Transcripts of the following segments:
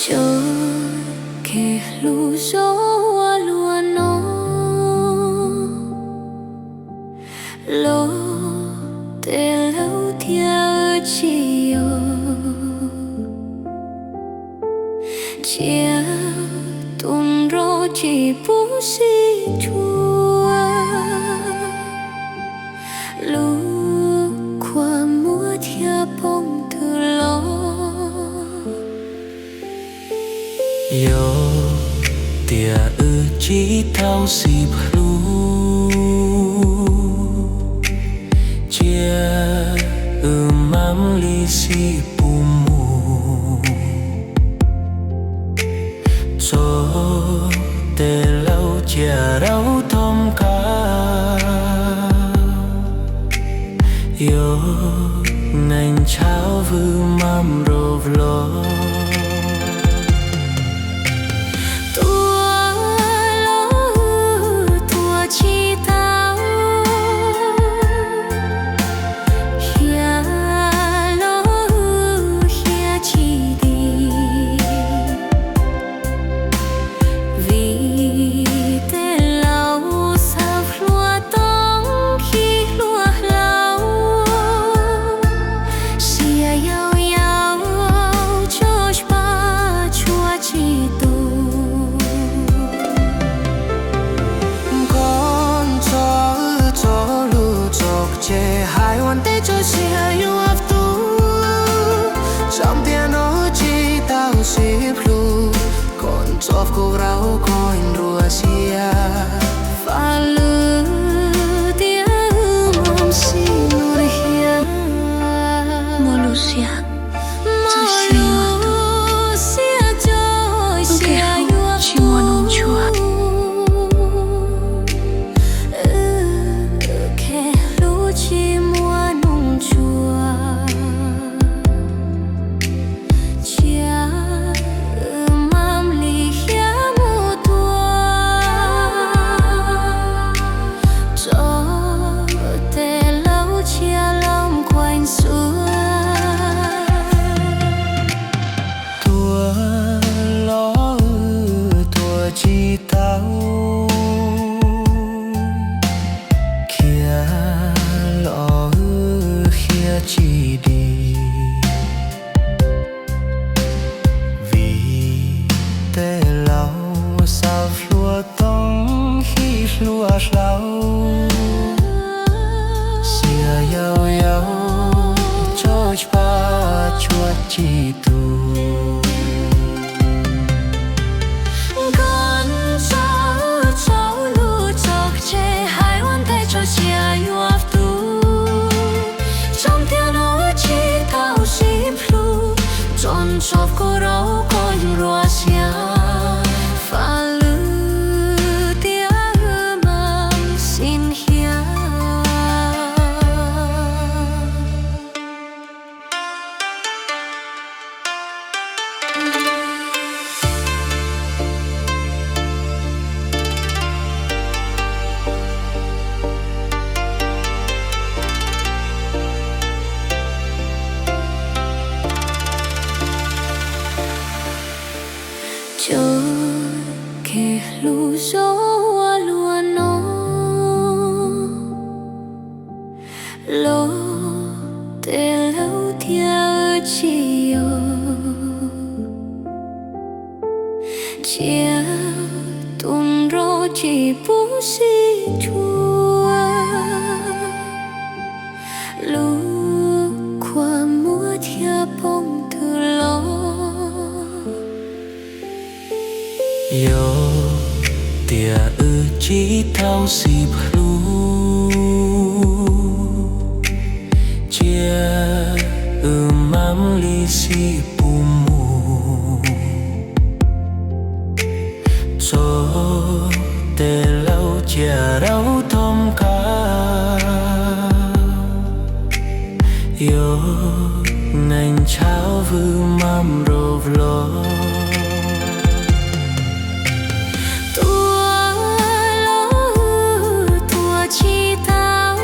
Cov kev hlub zoo ua luaj no, los tej laus thiaj tsis yog, cia tus nraug tsis pub sib tshuam, lub kua muag thiaj poob twg los. Yog tias wb tsis tau sib hlub, cia wb mam li sib pub mus. Txog tej laus cia laus thoob qab, yog neeg ntshav vwm mam nrov vlog. Tua los wb tua tsis tau, hiam los wb hiam tsis dim. Vim tej laus xav hluas tooj khib hluas hlau, sia yau yau tso spaj tshuaj tsis tus. Nkauj ntxawm tso lub txoj kev hais ua ntej tso sia yuav tu, tsom tias no tsis tau sib hlub, koj ntxov kuv rau koj nruab siab, faj lwm tiam mam sib nug hiam. Muaj lub siab, muaj lub siab tso sia yuav tu, tsis muaj nug ntsuag, wb kev hlub tsis muaj nug ntsuag. Cia wb mam li hiam mus tuaj, tso tej laus cia laus khuaim xuav. Tua los wb tua tsis tau, khiav los wb khiav tsis dim. Vim tej laus xav hluas tooj khib hluas hlau, sia yau yau tso spaj tshuaj tsis tus. Nkauj ntxawm tso lub txoj kev hais ua ntej tso sia yuav tu, tsom tias no tsis tau sib hlub, tso ntsoov kuv rau koj nruab siab, faj lwm tiam mam sib hiam. Cov kev hlub zoo ua luaj no, los tej laus thiaj tsis yog, cia tus nraug tsis pub sib tshuam, lub kua muag thiaj poob twg los. Yog tias wb tsis tau sib hlub, cia wb mam li sib pub mus. Txog tej laus cia laus thoob qab, yog neeg ntshav vwm mam nrov vlog. Tua los wb tua tsis tau,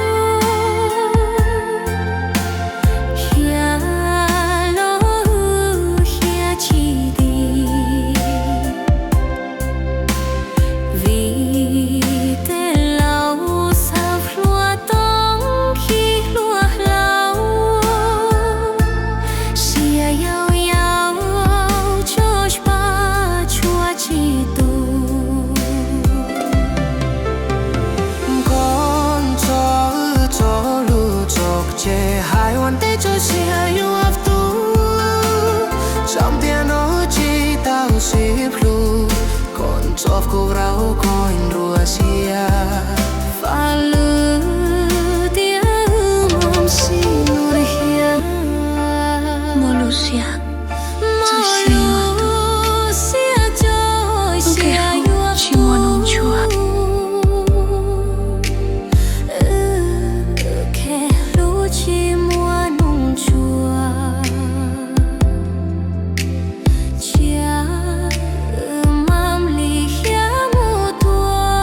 hiam los wb hiam tsis dim. sib hlub, kom tso kuv rau koj nruab siab. Faj lwm tias wb mam sib nug thiab. Muaj lub siab, muaj lub siab coj siab yuav tsis muaj nug ntsuag. Wb khe hlub tsis muaj nug ntsuag. Cia wb mam li hiam mus tuag,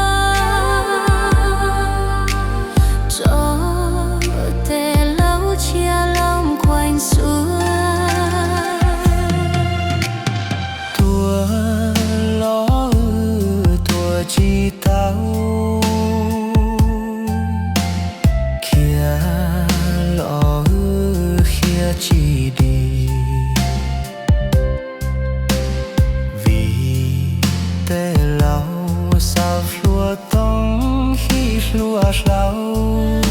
rau tej laus tshiab los khuees xuas. Tuag los wb tuag tsis tau, khiav los wb khiav tsis dim. Vim tej laus xav hluas toog hib hluas hlaus,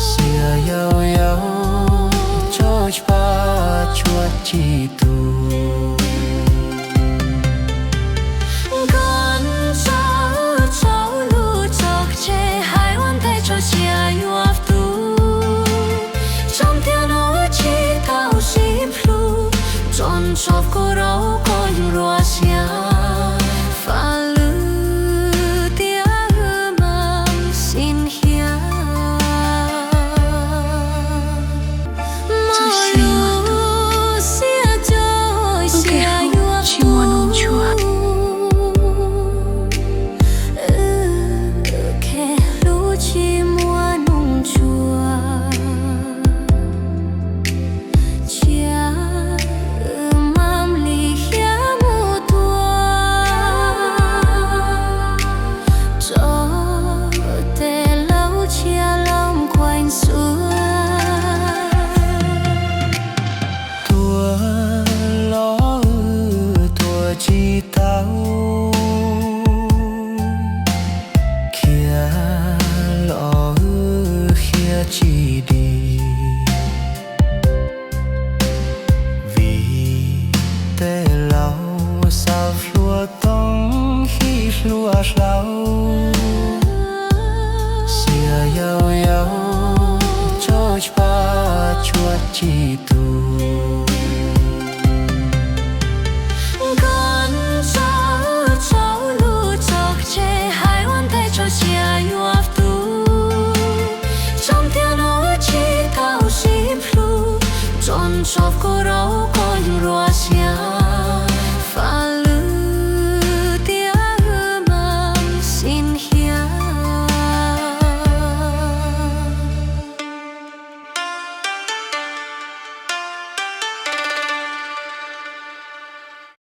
xiam yau yau tso tsis pab tshuav tsis tus. Nkauj ntxawm tsaus lub txog tseg, hais ua ntej tso sia yuav tu. Tsoom tiam no wb tsis tau sib hlub, tso ntsoov kuv rau koj nruab siab.